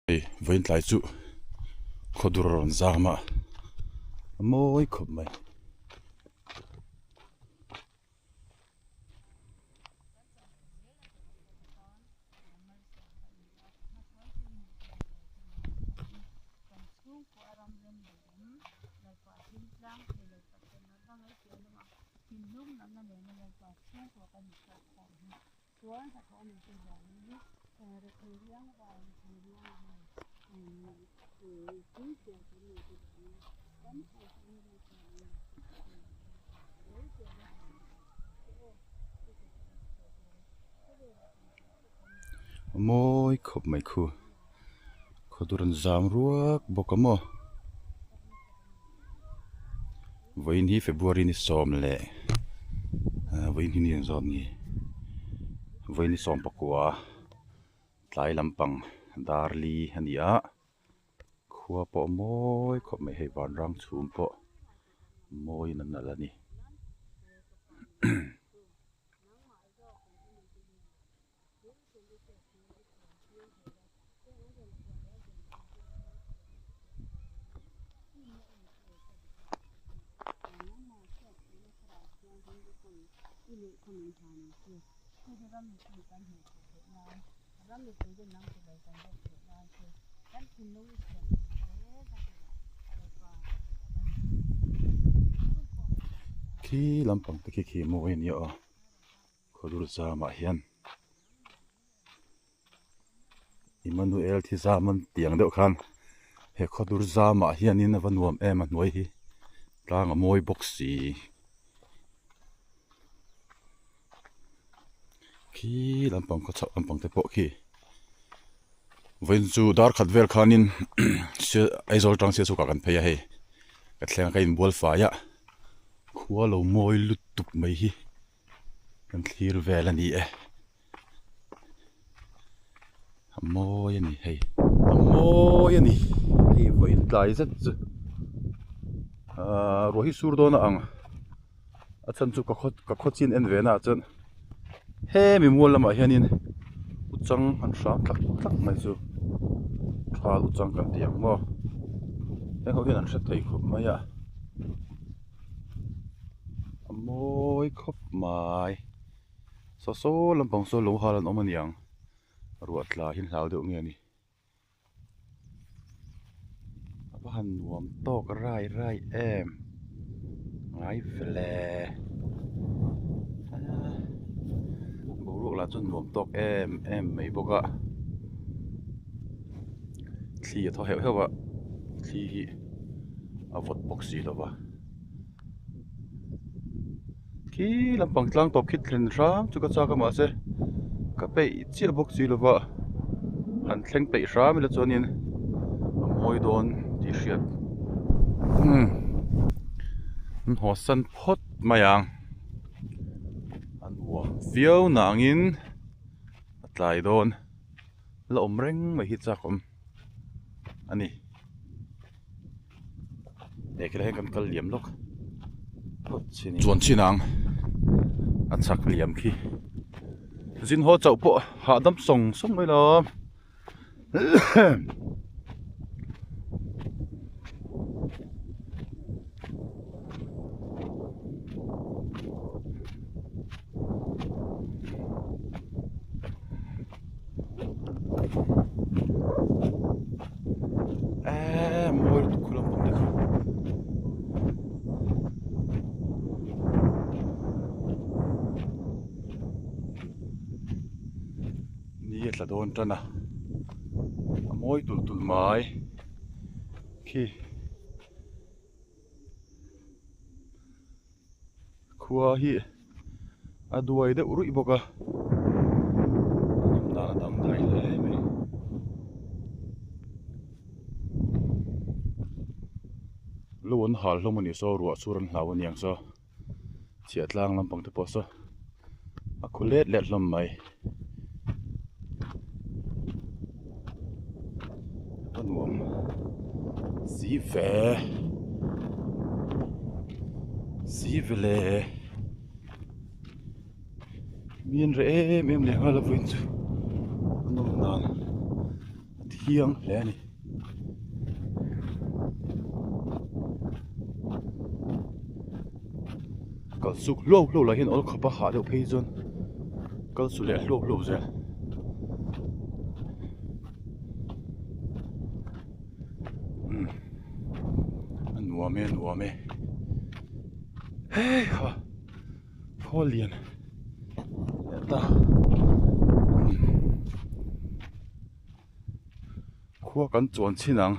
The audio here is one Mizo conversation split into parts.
Hei vawiin tlai chu khawdur a rawn zam a, a mawi khawp mai. A mawi khawp mai khu khaw tur an zam ruak bawk a maw vawiin hi February ni sawm leh ah vawiin hi ni engzawt nge vawiin ni sawm pakua tlai lampang dar li a ni a khua pawh a mawi khawp mai hei vanrang chhum pawh mawiin a nalh a ni. Khi lampang te khi khi mawi a nia aw. Khawdur zamah hian Emmanuel thi zam an tih ang deuh khan he khawdur zamah hianin a va nuam em a hnuai hi tlang a mawi bawk si. Khi lampang khaw chhoh lampang te pawh khi vawiin chu dar khat vel khanin Aizawl tang Sialsukah kan phei a hei ka thleng a ka inbual fai a khua lo mawi lutuk mai hi. Kan thlir vel a ni e. A mawi a ni hei. A mawi a ni. Hei vawiin tlai zet chu ahh ruah hi sur dawn a ang. A chhan chu ka khaw ka khaw chin en ve naah chuan hemi mual lamah hianin uchang an hram tlak tlak mai chu thal uchang kan ti ang maw. Heng ho hian an hre thei khawp mai a. A mawi khawp mai saw saw lampang saw lo hal an awm a niang ruah tla hi an hlau deuh nge ni a va han nuam tawk rai rai em ngai vele boruak lah chuan nuam tawk em em mai bawk a thli a thaw heuh heuh a thli hi. a vawt bawk si lo va khi lampang tlang tawp khi thlen hram chu ka chak a mahse ka peih chiah bawk si lo va han thleng peih hram ila chuanin a mawi dawn tih hriat umm an haw san phawt mai ang a nuam viau nangin a tlai dawn la awm reng mai hi chak awm a ni. He khilai hian kan kal liam lawk phawt chin chuan chin ang a chak liam khi zin haw chauh pawh hahdam sawng sawng mai lo Eee mawi lutuk khu lampang te kha. Ni a tla dawn tan a, a mawi tulh tulh mai khi. Khua hi a duai deuh ruih bawk a, a nawm dan a dang thai hle mai. Lo an hal hlawm a nih saw ruah chhur an hlau a niang saw chhiah tlang lampang te pawh saw a khu let let hlawm mai. A nuam si ve si ve le mi an reh em em leh nghal a vawiin chu a nawm dan a thi. Thiang hle a ni. Kal suk hluau hluau lah hian awl khawp a hah deuh phei chuan kal su leh hluau hluau zel. Umm a nuam e a nuam e hei ha khawl lian leh ta umm khua kan chuan chhin ang.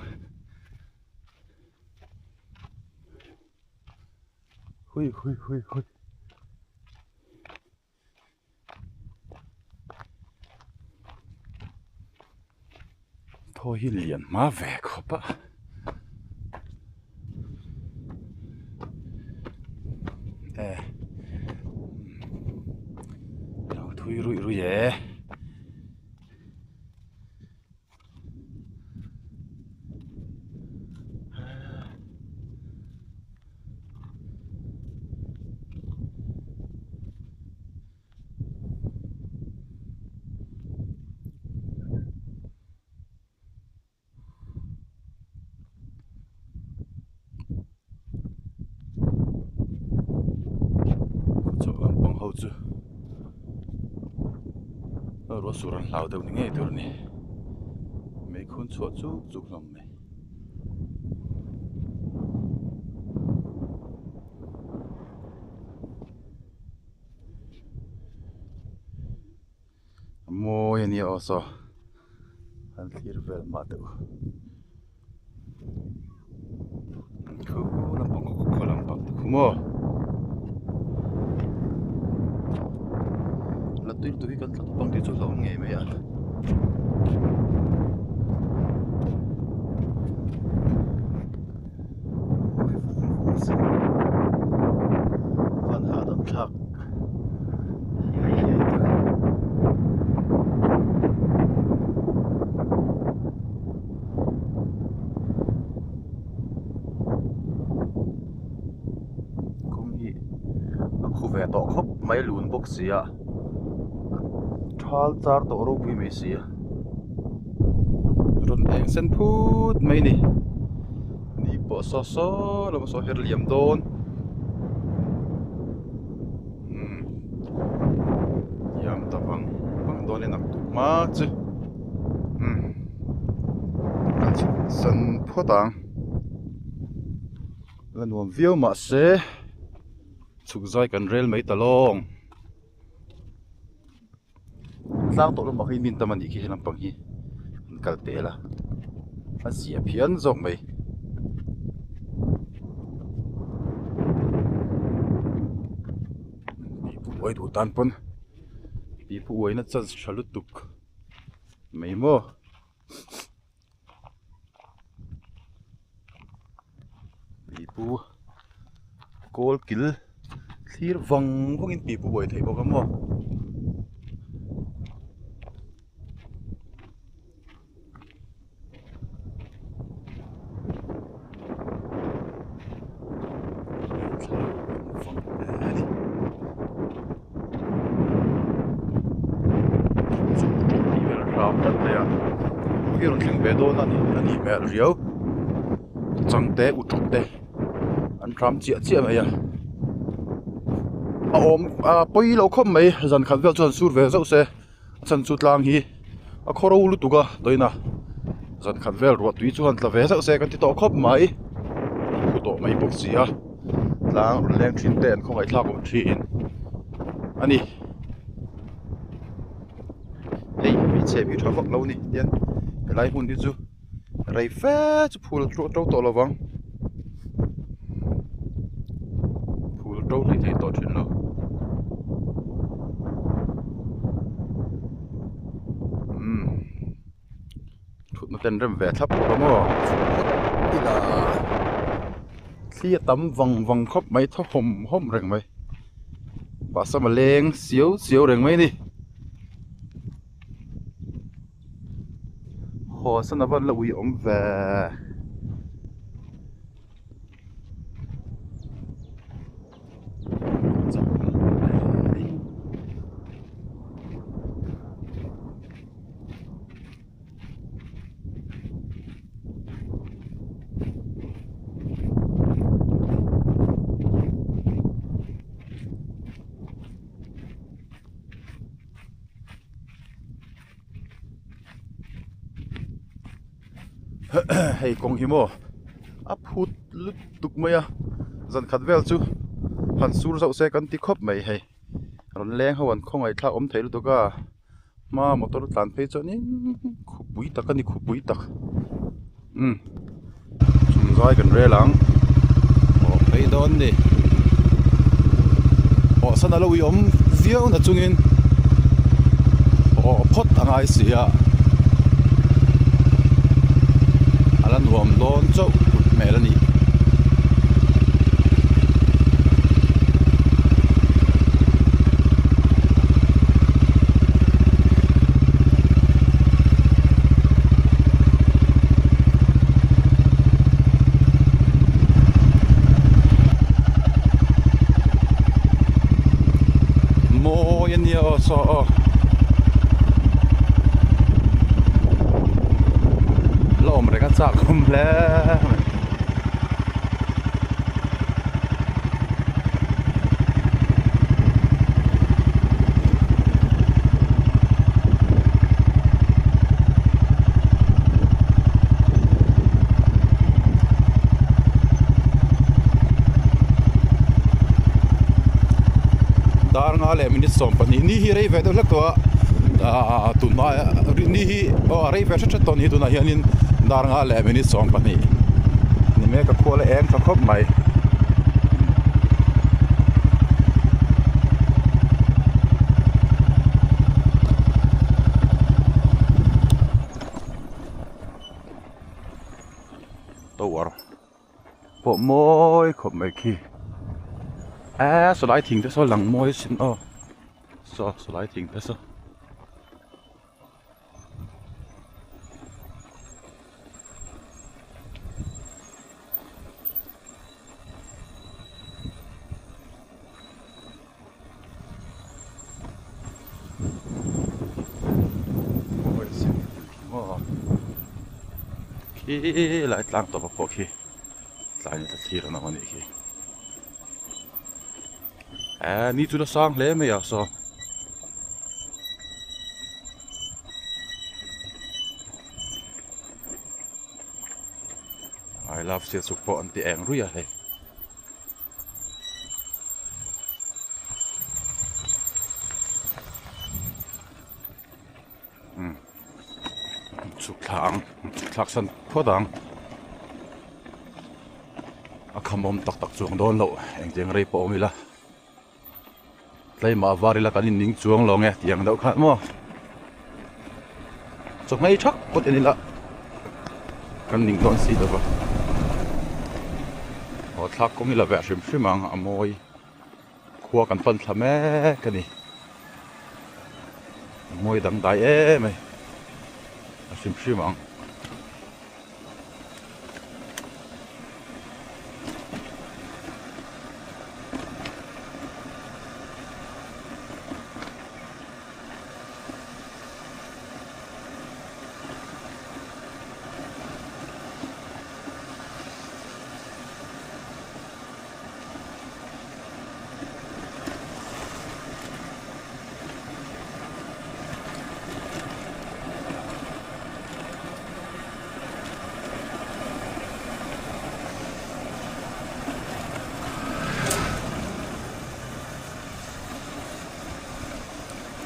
Hui hui hui hui. Thaw hi lian hma ve khawp a. E lo thui ruih ruih e. Chawk lampang ho chu ruah sur an hlau deuh ni ngei tur a ni meikhun chhuah chuk chuk hlawm mai. A mawi a nia aw saw an thlir vel mah deuh khu lampang khaw khaw lampang te khu maw la tui lutuk hi kan tla tawp ang tih chu hlauhawm ngei mai a. Van hahdam thlak hiai hiai tak. Kawng hi a khu ve tawh khawp mai lun bawk si a thal char tawh ropui mai si a rawn eng sen phut mai a ni ni pawh saw saw lam saw her liam dawn umm liam ta vang vang dawn e naktuk hma chu umm kan chhuk san phawt ang la nuam viau mahse chhuk zai kan rel mai ta lawng. Tlang tawh lamah hi min tam a nih khi he lampang hi an kal tel a a zia phian zawk mai. Pipu uai duh tan pawn pipu uaina chance tha lutuk mai maw. Pipu kawl kil thlir vang vang in pipu buai theih bawk a maw. Hi rawn thleng ve dawn a ni a nih hmel riau changte u tawp te an hram chiah chiah mai a a awm a pawi lo khawp mai zan khat vel chuan sur ve zauh se a chhan chu tlang hi a khaw ro lutuk a tawina zan khat vel ruah tui chuan tla ve zauh se kan ti tawh khawp mai a khu tawh mai bawk si a tlang rawn leng thin te an khawngaih thlak awm thin a ni hei hmeichhe hi tha vak lo a ni tian helai hmun hi chu rei fe chu phul a to tawh lo vang phul to hlei thei tawh thin lo umm thutna ten rem ve thlap bawk a maw ila thli a tam vang vang khawp mai thaw hawm hawm reng mai bahsam a leng siau siau reng mai a ni. Haw san a van la ui awm ve. Hei kawng hi maw a phut lutuk mai a zan khat vel chu han sur zauh se kan ti khawp mai hei rawn leng ho an khawngaih thlak awm thei lutuk a hma motor tlan phei chuanin khupui tak a ni khupui tak umm chung zai kan rel ang aw phei dawn ni aw sana lo i awm viau na chungin aw phawt a ngai si a a la nuam dawn chauh kut hmel a ni. Mawi a nia aw saw aw la awm reng a chak awm hle mai. Dar nga leh minute 12 ni hi rei ve deuh hlek tawh a ahh tunhma ni hi aw a rei ve hret hret tawh a ni tunah hianin dar nga leh minute 12 ni mek a khual a eng tha khawp mai. Tower pawh mawi khawp mai khi eee sawlai thing te saw lang mawi asin aw saw sawlai thing te saw. Khi lai tlang tawp a pawh khi tlai ni ta thlir an awm a nih khi eh ni chu la sang hle mai a saw. I love Sialsuk pawh an ti eng ruih a hei. Umm chhuk thla ang chhuk thlak san phawt ang a khamawm tak tak chuang dawn loh engtiang rei pawh awm ila tleimah var ila kan inning chuang lo nge tih ang deuh khan maw chawhmei thak phawt en ila kan ning dawn si lova aw thlak kawng ila veh hrim hrim ang a mawi. Khua kan pan thla mek a ni. A mawi dangdai em mai. A hrim hrim ang.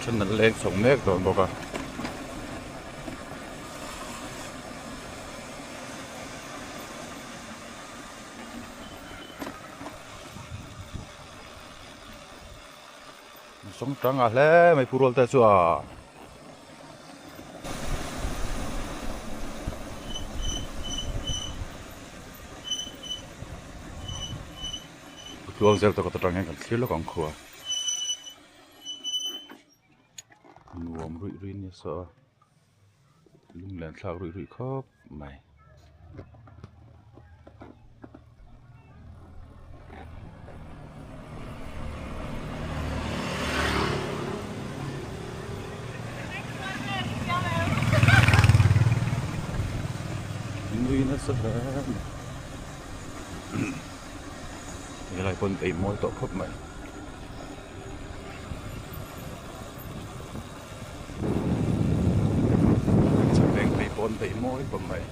Then an leng chho mek dawn bawk a. Sawng tang ah hle mai pu rual te chu a. Tluang zel tawk atang hian kan thlir lawk ang khua. Nuam ruih ruih nia saw a. Lunglen thlak ruih ruih khawp mai. Nui nasa hle mai. Helai pawn ei mawi tawh khawp mai. Chhak veng phei pawn peih mawi khawp mai.